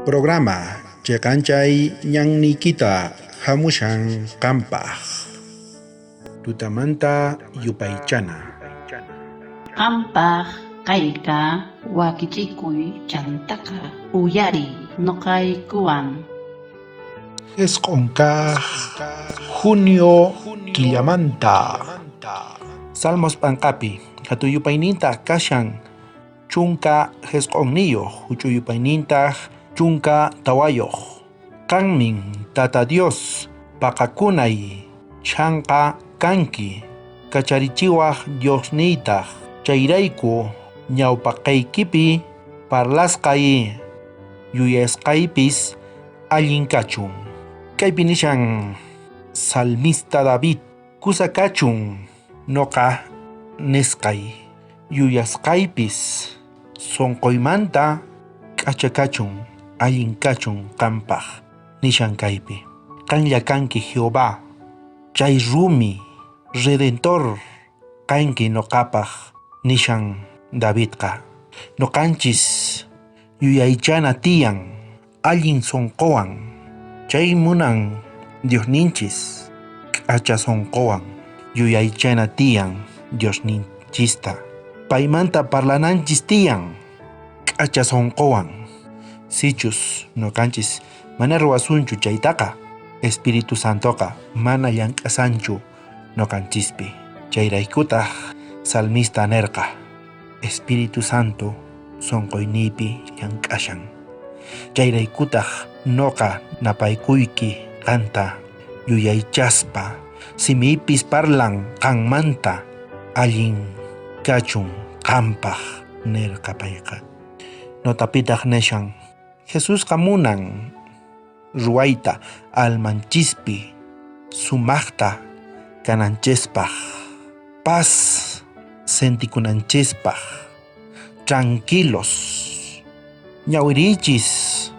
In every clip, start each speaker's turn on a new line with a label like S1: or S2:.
S1: Programa cheqanchay ñanniykita hamushan qampaq. Tutamanta yupaychana.
S2: Qampaq kayqa wakichikuy chantaqa uyariy noqaykuwan.
S1: Jisq'on kaj junio killamanta. Salmos p'anqapi hatun yupaynintaj kashan 19, huch'uy yupaynintaj 14. Qanmin Tata Dios paqakunay chhanqa kanki, kacharichiwaj Diosniytaj. Chayrayku ñawpaqeykipi parlasqay yuyasqaypis allin kachun. Kaypi nishan salmista David, kusa kachun noqa nisqay, yuyasqaypis sonqoymanta k'acha kachun, allin kachun qampaj nishan kaypi. Qanlla kanki Jehová, chay rumi, Redentor kanki noqapaj nishan Davidqa. Noqanchis yuyaychana tiyan allin sonqowan, chay munan Diosninchis k'acha sonqowan yuyaychana tiyan Diosninchista. Paymanta parlananchis tiyan k'acha sonqowan. Sichus noqanchis mana ruwasunchu chaytaqa, Espíritu Santoqa mana llank'asanchu noqanchispi. Chayraykutaj salmista nerqa, Espíritu Santo sonqoyniypi llank'ashan. Chayraykutaj noqa napaykuyki qanta yuyaychaspa, simiypis parlan qanmanta, allin kachun qampaj nerqa payqa. Notapitaj nishan, Jesusqa munan ruwayta almanchispi sumajta kananchispaj, paz sentikunanchispaj, tranquilos. Ñawiriychis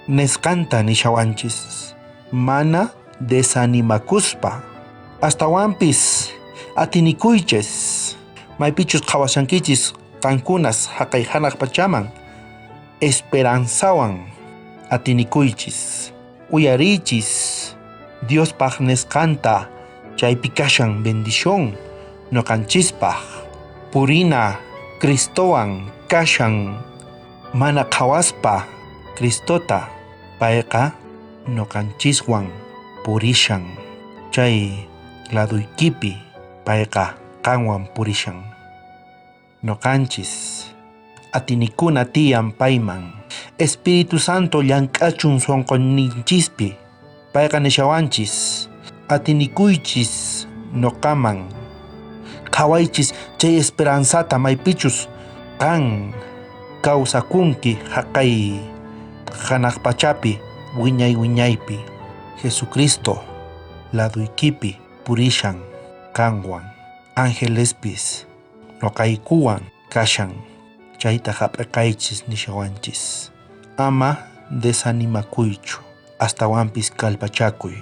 S1: nisqanta nishawanchis, mana desanimakuspa, astawanpis atinikuychis, maypichus qhawashankichis qankunas jaqay janaj pachaman esperanzawan atinikuychis, uyariychis Diospaj nisqanta, chaypi kashan bendición noqanchispaj, purina Cristowan kashan mana qhawaspa Cristota, payqa noqanchiswan purishan, chay laduykipi payqa qanwan purishan. Noqanchis atinikuna tiyan payman. Espíritu Santo llank'achun sonqoyninchispi. Payqa nishawanchis, atinikuychis noqaman. Qhawaychis chay esperanzata maypichus qan kawsakunki jaqay janaj pachapi wiñay wiñaypi. Jesucristo laduykipi purishan qanwan. Angelespis noqaykuwan kashan, chayta jap'iqaychis nishawanchis. Ama desanimakuychu, astawanpis kallpachakuy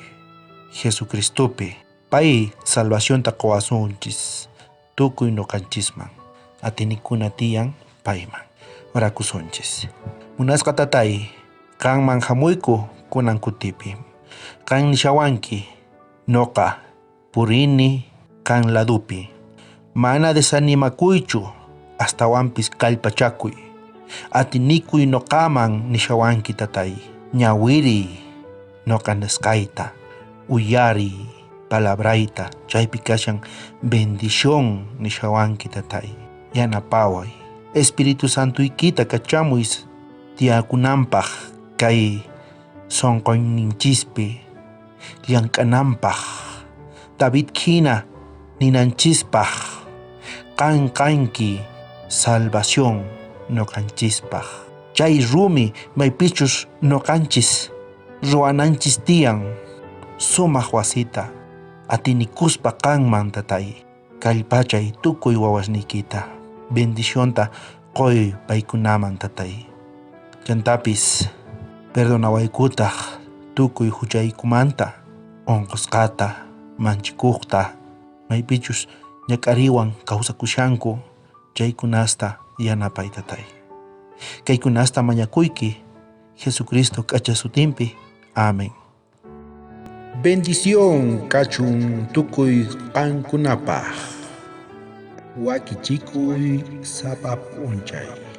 S1: Jesucristopi. Pay salvacionta qowasunchis tukuy noqanchisman. Atinikuna tiyan payman. Orakusunchis. Munasqa Tatay, qanman jamuyku kunan kutipi. Qan nishawanki, noqa purini qan ladupi. Mana desanimakuychu, astawanpis kallpachakuy. Atinikuy noqaman nishawanki Tatay. Ñawiriy noqa nisqayta, uyariy palabrayta, chaypi kashan bendición nishawanki Tatay. Yanapaway. Espíritu Santoykita kachamuy tiyakunanpaj kay sonqoyninchispi llank'ananpaj, David jina ninanchispaj, qan kanki salvación noqanchispaj. Chay rumi maypichus noqanchis ruwananchis tiyan sumaj wasita, atinikuspa qanman Tatay, kallpachay tukuy wawasniykita, bendicionta qoy paykunaman Tatay. Chantapis perdonawaykutaj tukuy juchaykumanta, onqosqata, manchikojta, maypichus ñak'ariwan kawsakushanku chaykunasta yanapay Tatay. Kaykunasta mañakuyki Jesucristo k'acha sutinpi. Amén. Bendición kachun tukuy qankunapaj. Wakichikuy sapa p'unchay.